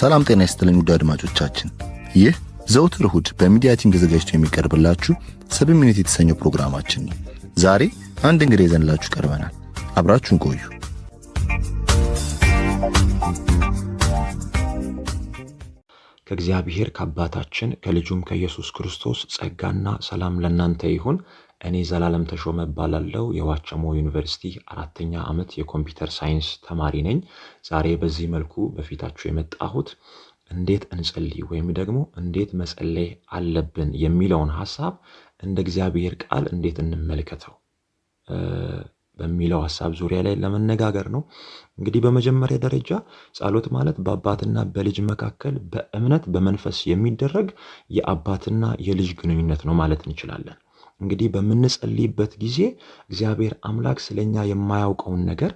ሰላም ጤና ይስጥልኝ ውድ አድማጮቻችን፣ ይህ ዘውትር እሁድ በሚዲያ ቲም ተዘጋጅቶ የሚቀርብላችሁ 7 Minute የተሰኘው ፕሮግራማችን ነው። ዛሬ አንድ እንግዳ ይዘንላችሁ ቀርበናል። አብራችሁን ቆዩ። ከእግዚአብሔር ከአባታችን ከልጁም ከኢየሱስ ክርስቶስ ጸጋና ሰላም ለእናንተ ይሁን። እኔ ዘላለም ተሾመ እባላለሁ። የዋቸሞ ዩኒቨርሲቲ 4ኛ ዓመት የ computer science ተማሪ ነኝ። ዛሬ በዚህ መልኩ በፊታችሁ የመጣሁት እንዴት እንጸልይ ወይም ደግሞ እንዴት መጸለይ አለብን የሚለውን ሐሳብ እንደ እግዚአብሔር ቃል እንዴት እንመልከተው በሚለው ሐሳብ ዙሪያ ላይ ለመነጋገር ነው። እንግዲህ በመጀመሪያ ደረጃ ጸሎት ማለት በአባትና በልጅ መካከል በእምነት በመንፈስ የሚደረግ የአባትና የልጅ ግንኙነት ነው ማለት እንችላለን። እንግዲህ በምንጸልይበት ጊዜ እግዚአብሔር አምላክ ስለኛ የማያውቀውን ነገር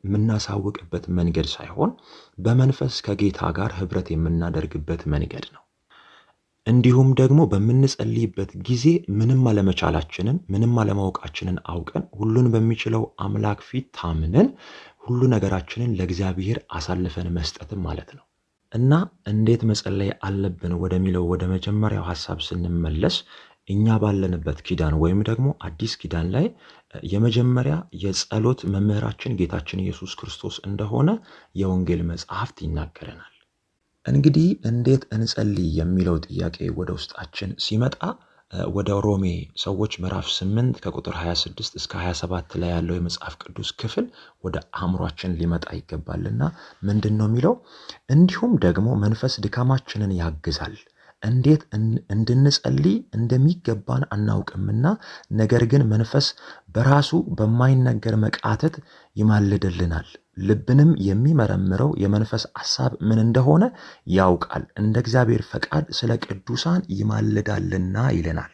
የምናሳውቅበት መንገድ ሳይሆን በመንፈስ ከጌታ ጋር ህብረት የምናደርግበት መንገድ ነው። እንዲሁም ደግሞ በምንጸልይበት ጊዜ ምንም አለመቻላችንን ምንም አለማወቃችንን አውቀን ሁሉን በሚችለው አምላክ ፊት ታምነን ሁሉ ነገራችንን ለእግዚአብሔር አሳልፈን መስጠትም ማለት ነው። እና እንዴት መጸለይ አለብን ወደሚለው ወደ መጀመሪያው ሐሳብ ስንመለስ እኛ ባለንበት ኪዳን ወይም ደግሞ አዲስ ኪዳን ላይ የመጀመሪያ የጸሎት መምህራችን ጌታችን ኢየሱስ ክርስቶስ እንደሆነ የወንጌል መጽሐፍት ይናገረናል። እንግዲህ እንዴት እንጸልይ የሚለው ጥያቄ ወደ ውስጣችን ሲመጣ ወደ ሮሜ ሰዎች ምዕራፍ 8 ከቁጥር 26 እስከ 27 ላይ ያለው የመጽሐፍ ቅዱስ ክፍል ወደ አእምሯችን ሊመጣ ይገባልና ምንድነው የሚለው? እንዲሁም ደግሞ መንፈስ ድካማችንን ያግዛል፣ እንዴት እንድንጸልይ እንደሚገባን አናውቅምና፣ ነገር ግን መንፈስ በራሱ በማይነገር መቃተት ይማልድልናል። ልብንም የሚመረምረው የመንፈስ ሐሳብ ምን እንደሆነ ያውቃል፣ እንደ እግዚአብሔር ፈቃድ ስለ ቅዱሳን ይማልዳልና ይለናል።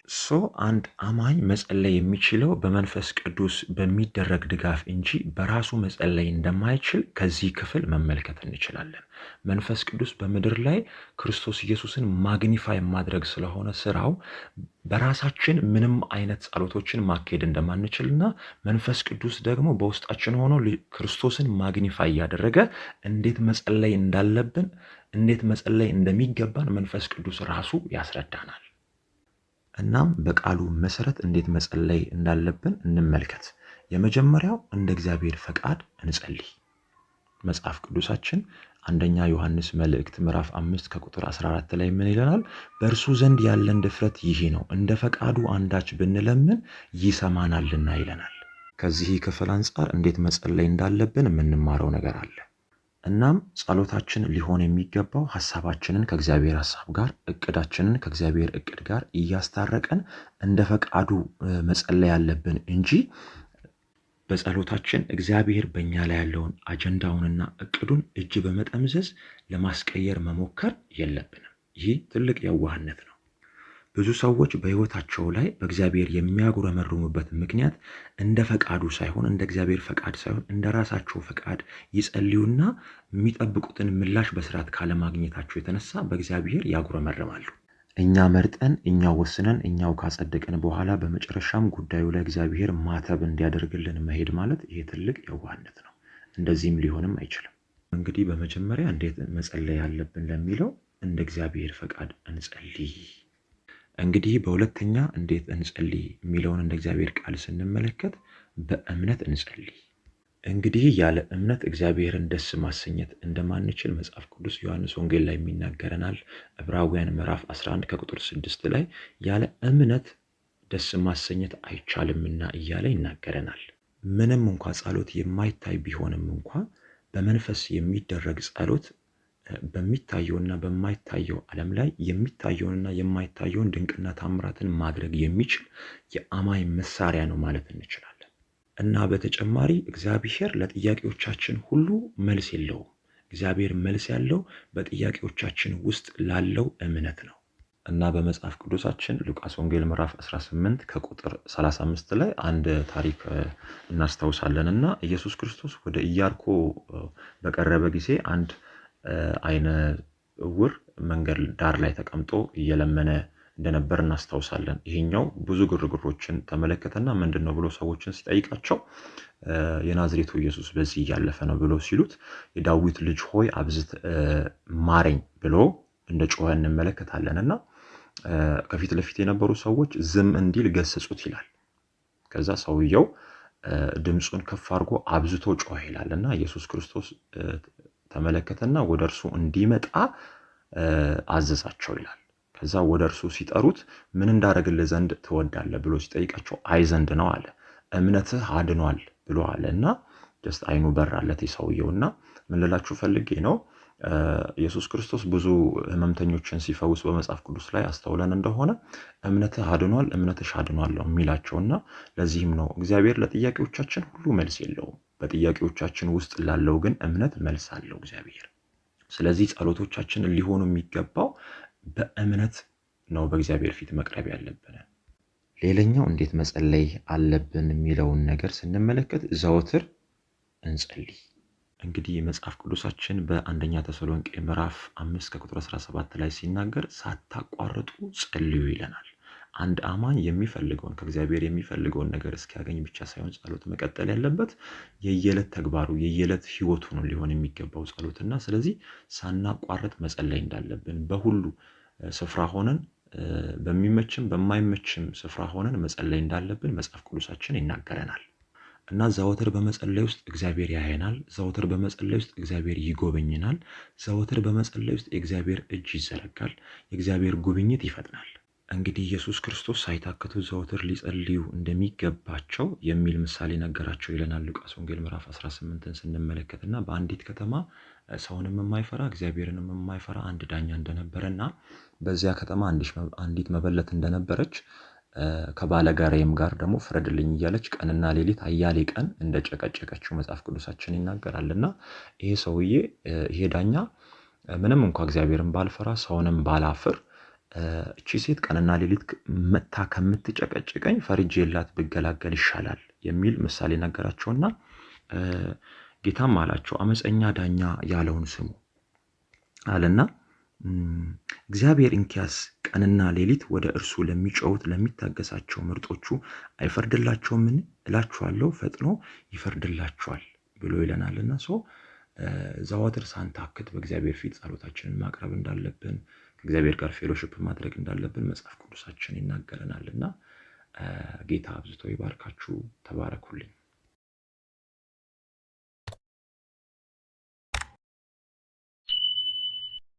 አንድ አማኝ መጸለይ የሚችለው በመንፈስ ቅዱስ በሚደረግ ድጋፍ እንጂ በራሱ መጸለይ እንደማይችል ከዚህ ክፍል መመልከት እንችላለን። መንፈስ ቅዱስ በምድር ላይ ክርስቶስ ኢየሱስን magnify ማድረግ ስለሆነ ስራው በራሳችን ምንም አይነት ጸሎቶችን ማካሄድ እንደማንችልና መንፈስ ቅዱስ ደግሞ በውስጣችን ሆኖ ክርስቶስን magnify እያደረገ እንዴት መጸለይ እንዳለብን እንዴት መጸለይ እንደሚገባን መንፈስ ቅዱስ ራሱ ያስረዳናል። እናም በቃሉ መሰረት እንዴት መጸለይ እንዳለብን እንመልከት። የመጀመሪያው እንደ እግዚአብሔር ፈቃድ እንጸልይ። መጽሐፍ ቅዱሳችን አንደኛ ዮሐንስ መልእክት ምዕራፍ 5 ከቁጥር 14 ላይ ምን ይለናል? በእርሱ ዘንድ ያለን ድፍረት ይህ ነው፣ እንደ ፈቃዱ አንዳች ብንለምን ይሰማናልና ይለናል። ከዚህ ክፍል አንፃር እንዴት መጸለይ እንዳለብን የምንማረው ነገር አለ። እናም ጸሎታችን ሊሆን የሚገባው ሐሳባችንን ከእግዚአብሔር ሐሳብ ጋር፣ እቅዳችንን ከእግዚአብሔር እቅድ ጋር እያስታረቀን እንደ ፈቃዱ መጸለይ ያለብን እንጂ በጸሎታችን እግዚአብሔር በእኛ ላይ ያለውን አጀንዳውንና እቅዱን እጅ በመጠምዘዝ ለማስቀየር መሞከር የለብንም። ይህ ትልቅ የዋህነት ነው። ብዙ ሰዎች በሕይወታቸው ላይ በእግዚአብሔር የሚያጉረመርሙበት ምክንያት እንደ ፈቃዱ ሳይሆን እንደ እግዚአብሔር ፈቃድ ሳይሆን እንደ ራሳቸው ፈቃድ ይጸልዩና የሚጠብቁትን ምላሽ በስርዓት ካለማግኘታቸው የተነሳ በእግዚአብሔር ያጉረመርማሉ። እኛ መርጠን እኛው ወስነን እኛው ካጸደቅን በኋላ በመጨረሻም ጉዳዩ ላይ እግዚአብሔር ማተብ እንዲያደርግልን መሄድ ማለት ይሄ ትልቅ የዋህነት ነው። እንደዚህም ሊሆንም አይችልም። እንግዲህ በመጀመሪያ እንዴት መጸለይ ያለብን ለሚለው እንደ እግዚአብሔር ፈቃድ እንጸልይ። እንግዲህ በሁለተኛ እንዴት እንጸልይ የሚለውን እንደ እግዚአብሔር ቃል ስንመለከት በእምነት እንጸልይ። እንግዲህ ያለ እምነት እግዚአብሔርን ደስ ማሰኘት እንደማንችል መጽሐፍ ቅዱስ ዮሐንስ ወንጌል ላይ ይናገረናል። ዕብራውያን ምዕራፍ 11 ከቁጥር 6 ላይ ያለ እምነት ደስ ማሰኘት አይቻልምና እያለ ይናገረናል። ምንም እንኳን ጸሎት የማይታይ ቢሆንም እንኳን በመንፈስ የሚደረግ ጸሎት በሚታየውና በማይታየው ዓለም ላይ የሚታየውንና የማይታየውን ድንቅና ታምራትን ማድረግ የሚችል የአማኝ መሳሪያ ነው ማለት እንችላለን። እና በተጨማሪ እግዚአብሔር ለጥያቄዎቻችን ሁሉ መልስ የለውም። እግዚአብሔር መልስ ያለው በጥያቄዎቻችን ውስጥ ላለው እምነት ነው። እና በመጽሐፍ ቅዱሳችን ሉቃስ ወንጌል ምዕራፍ 18 ከቁጥር 35 ላይ አንድ ታሪክ እናስታውሳለን። እና ኢየሱስ ክርስቶስ ወደ ኢያሪኮ በቀረበ ጊዜ አንድ አይነ እውር መንገድ ዳር ላይ ተቀምጦ እየለመነ እንደነበር እናስታውሳለን። ይሄኛው ብዙ ግርግሮችን ተመለከተና ምንድን ነው ብሎ ሰዎችን ሲጠይቃቸው የናዝሬቱ ኢየሱስ በዚህ እያለፈ ነው ብሎ ሲሉት የዳዊት ልጅ ሆይ አብዝት ማረኝ ብሎ እንደ ጮኸ እንመለከታለን። እና ከፊት ለፊት የነበሩ ሰዎች ዝም እንዲል ገሰጹት ይላል። ከዛ ሰውየው ድምፁን ከፍ አድርጎ አብዝቶ ጮኸ ይላል እና ኢየሱስ ክርስቶስ ተመለከተና ወደ እርሱ እንዲመጣ አዘዛቸው ይላል። ከዛ ወደ እርሱ ሲጠሩት ምን እንዳደረግልህ ዘንድ ትወዳለህ ብሎ ሲጠይቃቸው አይ ዘንድ ነው አለ። እምነትህ አድኗል ብሎ አለ እና just አይኑ በራለት የሰውየው። እና ምን ልላችሁ ፈልጌ ነው፣ ኢየሱስ ክርስቶስ ብዙ ህመምተኞችን ሲፈውስ በመጽሐፍ ቅዱስ ላይ አስተውለን እንደሆነ እምነትህ አድኗል፣ እምነትሽ አድኗል ነው የሚላቸው። እና ለዚህም ነው እግዚአብሔር ለጥያቄዎቻችን ሁሉ መልስ የለውም። በጥያቄዎቻችን ውስጥ ላለው ግን እምነት መልስ አለው እግዚአብሔር። ስለዚህ ጸሎቶቻችን ሊሆኑ የሚገባው በእምነት ነው በእግዚአብሔር ፊት መቅረብ ያለብን። ሌላኛው እንዴት መጸለይ አለብን የሚለውን ነገር ስንመለከት ዘወትር እንጸልይ። እንግዲህ መጽሐፍ ቅዱሳችን በአንደኛ ተሰሎንቄ ምዕራፍ 5 ከቁጥር 17 ላይ ሲናገር ሳታቋርጡ ጸልዩ ይለናል። አንድ አማኝ የሚፈልገውን ከእግዚአብሔር የሚፈልገውን ነገር እስኪያገኝ ብቻ ሳይሆን ጸሎት መቀጠል ያለበት የየዕለት ተግባሩ የየዕለት ሕይወቱ ነው ሊሆን የሚገባው ጸሎትና፣ ስለዚህ ሳናቋርጥ መጸለይ እንዳለብን በሁሉ ስፍራ ሆነን በሚመችም በማይመችም ስፍራ ሆነን መጸለይ እንዳለብን መጽሐፍ ቅዱሳችን ይናገረናል። እና ዘወትር በመጸለይ ውስጥ እግዚአብሔር ያየናል። ዘወትር በመጸለይ ውስጥ እግዚአብሔር ይጎበኝናል። ዘወትር በመጸለይ ውስጥ የእግዚአብሔር እጅ ይዘረጋል። የእግዚአብሔር ጉብኝት ይፈጥናል። እንግዲህ ኢየሱስ ክርስቶስ ሳይታክቱ ዘወትር ሊጸልዩ እንደሚገባቸው የሚል ምሳሌ ነገራቸው ይለናል ሉቃስ ወንጌል ምዕራፍ 18ን ስንመለከትና በአንዲት ከተማ ሰውንም የማይፈራ እግዚአብሔርንም የማይፈራ አንድ ዳኛ እንደነበረና በዚያ ከተማ አንዲት መበለት እንደነበረች ከባለጋራዬም ጋር ደግሞ ፍረድልኝ እያለች ቀንና ሌሊት አያሌ ቀን እንደጨቀጨቀችው መጽሐፍ ቅዱሳችን ይናገራልና፣ ይሄ ሰውዬ ይሄ ዳኛ ምንም እንኳ እግዚአብሔርን ባልፈራ ሰውንም ባላፍር እቺ ሴት ቀንና ሌሊት መታ ከምትጨቀጭቀኝ ፈርጄላት ብገላገል ይሻላል የሚል ምሳሌ ነገራቸውና፣ ጌታም አላቸው አመፀኛ ዳኛ ያለውን ስሙ አለና፣ እግዚአብሔር እንኪያስ ቀንና ሌሊት ወደ እርሱ ለሚጮሁት ለሚታገሳቸው ምርጦቹ አይፈርድላቸውምን? እላችኋለሁ ፈጥኖ ይፈርድላቸዋል ብሎ ይለናልና፣ so ዘወትር ሳንታክት በእግዚአብሔር ፊት ጸሎታችንን ማቅረብ እንዳለብን ከእግዚአብሔር ጋር fellowship ማድረግ እንዳለብን መጽሐፍ ቅዱሳችን ይናገረናልና፣ ጌታ አብዝቶ ይባርካችሁ። ተባረኩልኝ።